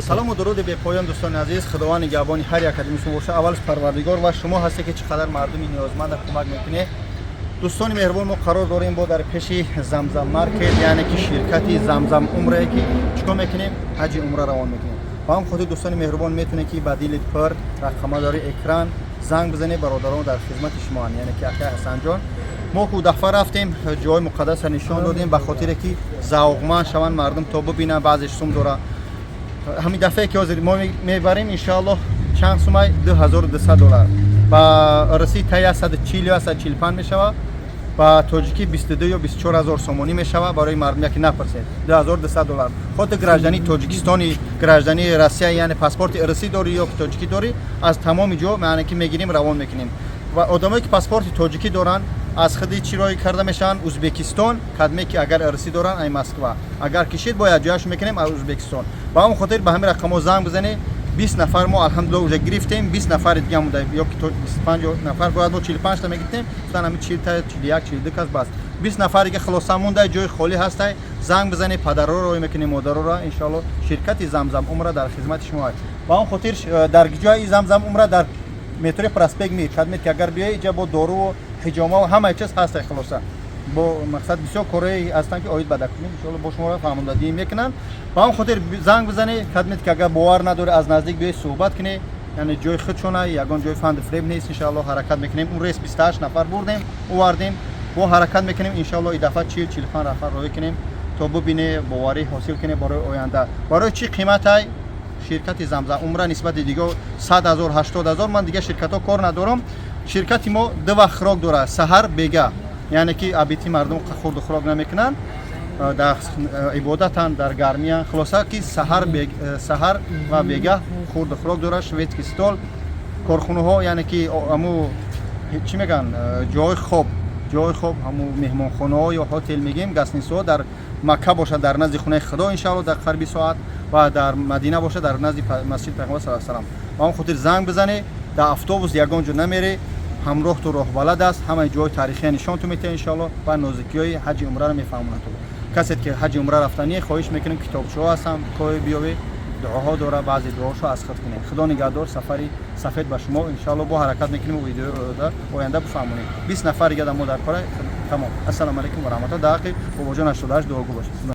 Салому дуруди бепоён, дӯстони азиз. Худованд нигаҳбони ҳар як кадоми шумо боша. Аввалаш Парвардигор ва шумо ҳасте, ки чӣ қадар мардуми ниёзманда кӯмак мекунед. Дӯстони меҳрубон, мо қарор дорем бо дар пеши Замзам Маркет, яъне ки ширкати Замзам Умрае, ки чикор мекунем? Ҳаҷи умра равон мекунем. Ба ҳам хотир, дӯстони меҳрубон, метавонед, ки ба дили пур рақама дори экран занг бизанед. Бародарон дар хизмати шумоанд, яъне ки акай Ҳасанҷон. Мо ку дафъа рафтем, ҷои муқаддаса нишон додем, ба хотире ки завқманд шаванд мардум, то бибинанд. Баъзеш сум дора. Ҳамин дафъае ки ҳозир мо мебарем, иншоаллоҳ, чанд сумай? 2200 доллар ба русӣ та 140 ё 145 мешава, ба тоҷикӣ 22 ё 24 ҳазор сомонӣ мешава. Барои мардум яке напурсед, 2200 доллар. Худ гражданини Тоҷикистони, гражданини Россия, яъне паспорти русӣ дорӣ ё тоҷикӣ дорӣ, аз тамоми ҷо, яъне ки мегирем, равон мекунем. Ва одамое ки паспорти тоҷикӣ доранд, аз худи чӣ роҳӣ карда мешаванд? Узбекистон кадме ки агар русӣ доранд, ай Москва агар кишид, бояд ҷояш мекунем аз Узбекистон. Ба ҳамон хотир ба ҳамин рақамҳо занг бизанед. 20 нафар мо, алҳамдулилла, уже гирифтем, 20 нафари дига монда ё ки 25 нафар бояд. Мо 45 та мегирифтем, гуфтан ҳамин 40 та, 41, 42 кас бас. 20 нафар дига хулоса монда, ҷои холӣ ҳастай, занг бизанед. Падарро рой мекунем, модароро, иншоалло. Ширкати Замзам Умра дар хизмати шумо аст. Ба он хотир дар ҷои Замзам Умра, дар метрои Проспект Мир кадмед ки агар биёи, иҷа бо доруву ҳиҷома ҳамаи чиз ҳастай. Хулоса, бо мақсад бисёр корҳое ҳастанд, ки оид ба документ, иншоалло, бо шуморо фаҳмондадиҳӣ мекунанд. Ба ҳам хотир занг бизанед. Кадмед ки агар бовар надорӣ, аз наздик биёи, суҳбат кунед, яъне ҷои худшона, ягон ҷои фанду фиреб нест. Иншоалло, ҳаракат мекунем. Он рейс 28 нафар бурдем, овардем, бо ҳаракат мекунем, иншоалло, и дафъа 40, 45 нафар роҳӣ кунем, то бибине, боварӣ ҳосил кунем барои оянда. Барои чӣ қиматай ширкати Замзам Умра нисбати дигар 100 000, 80 000? Ман дигар ширкатҳо кор надорам. Ширкати мо ду вақт хӯрок дорад: саҳар, бега. Яъне ки обеди мардум хурду хӯрок намекунанд, дар ибодатанд, дар гармиянд. Хулоса ки саҳар ва бегаҳ хурду хӯрок дорад, шведский стол, корхонаҳо, яъне ки ҳаму чӣ мегӯянд, ҷои хоб, ҳаму меҳмонхонаҳо ё хотел мегӯем, гостиницаҳо. Дар Макка бошад, дар назди хонаи Худо, иншаалло, дар қариби соат, ва дар Мадина бошад, дар назди масҷиди Пайғамбар саллаллоҳу алайҳи васаллам. Ба ҳамон хотир занг бизанед. Дар автобус ягон ҷо намере, ҳамроҳ ту роҳбалад аст, ҳамаи ҷои таърихия нишон ту метиҳад, иншоалло, ва нозикиҳои ҳаҷи умраро мефаҳмонад. Ту касе ки ҳаҷи умра рафтанӣ, хоҳиш мекунем, китобчаҳо ҳастам, кои биёве, дуоҳо дора, баъзе дуоҳошо аз худ кунед. Худо нигаҳдор, сафари сафед ба шумо. Иншоалло, бо ҳаракат мекунем, видеои оянда бифаҳмонем. 20 нафар дига мо дар кора. Тамом. Ассалому алайкум ва раҳматуллоҳ. Дар ҳаққи бобоҷон 88 дуогӯ бошед.